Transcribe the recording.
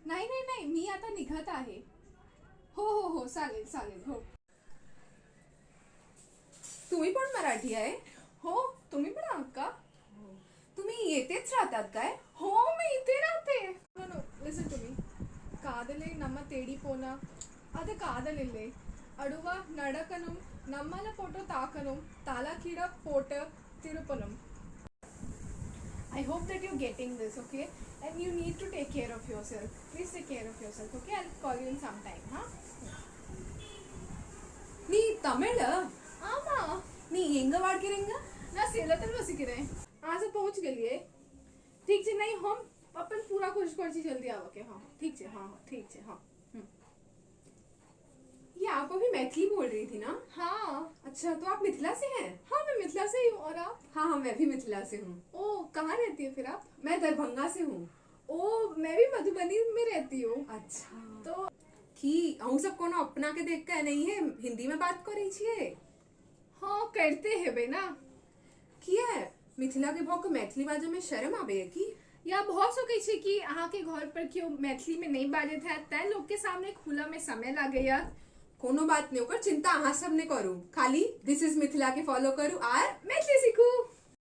नाही नाही नाही, मी आता निघत आहे. हो हो हो, चालेल चालेल, हो. तुम्ही पण मराठी आहे? हो, तुम्ही पण आहात का? तुम्ही येथेच राहतात काय? हो, मी इथे राहते. नो, लिसन टू मी. காதலை நம்ம தேடி போனா அது காதல் இல்லை. அடுவா நடக்கணும், நம்மளை போட்டு தாக்கணும், தலை கீழ போட்டு திருப்பணும். I hope that you're getting this, okay? And you need to take care of yourself. Please take care of yourself, okay? I'll call you in some time, huh? நீ தமிழ்? ஆமா. நீ எங்க வாழ்கிறீங்க? நான் சேலத்தில் वसिக்கிறேன். आज पहुँच गेलिए. ठीक छै. नहीं, हम अपन पूरा कोशिश करै छी जल्दी आबऽ के. हाँ, ठीक छै. हाँ हाँ, ठीक छै. हाँ. ये आप अभी मैथिली बोल रही थी ना? हाँ. अच्छा, तो आप मिथिला से हैं? हाँ, मैं मिथिला से ही हूँ. और आप? हाँ हाँ, मैं भी मिथिला से हूँ. ओ, कहाँ रहती है फिर आप? मैं दरभंगा से हूँ. ओ, मैं भी मधुबनी में रहती हूँ. अच्छा. तो की अहूँ सब कोनो अपना के देख के नहीं है हिंदी में बात करै छियै? हाँ, करते हेबै ना. किया मिथिला के भऽ के मैथिली बाजऽ में शर्म आबैया की? या भऽ सकै छै कि अहाँके घर पर केओ मैथिली में नहीं बाजैत हैत, तैं लोग के सामने खुलऽ में समय लागैया. कोनो बात नहीं, ओकर चिंता अहाँ सब ने करू. खाली this is Mithila के फॉलो करू आर मैथिली सीखू.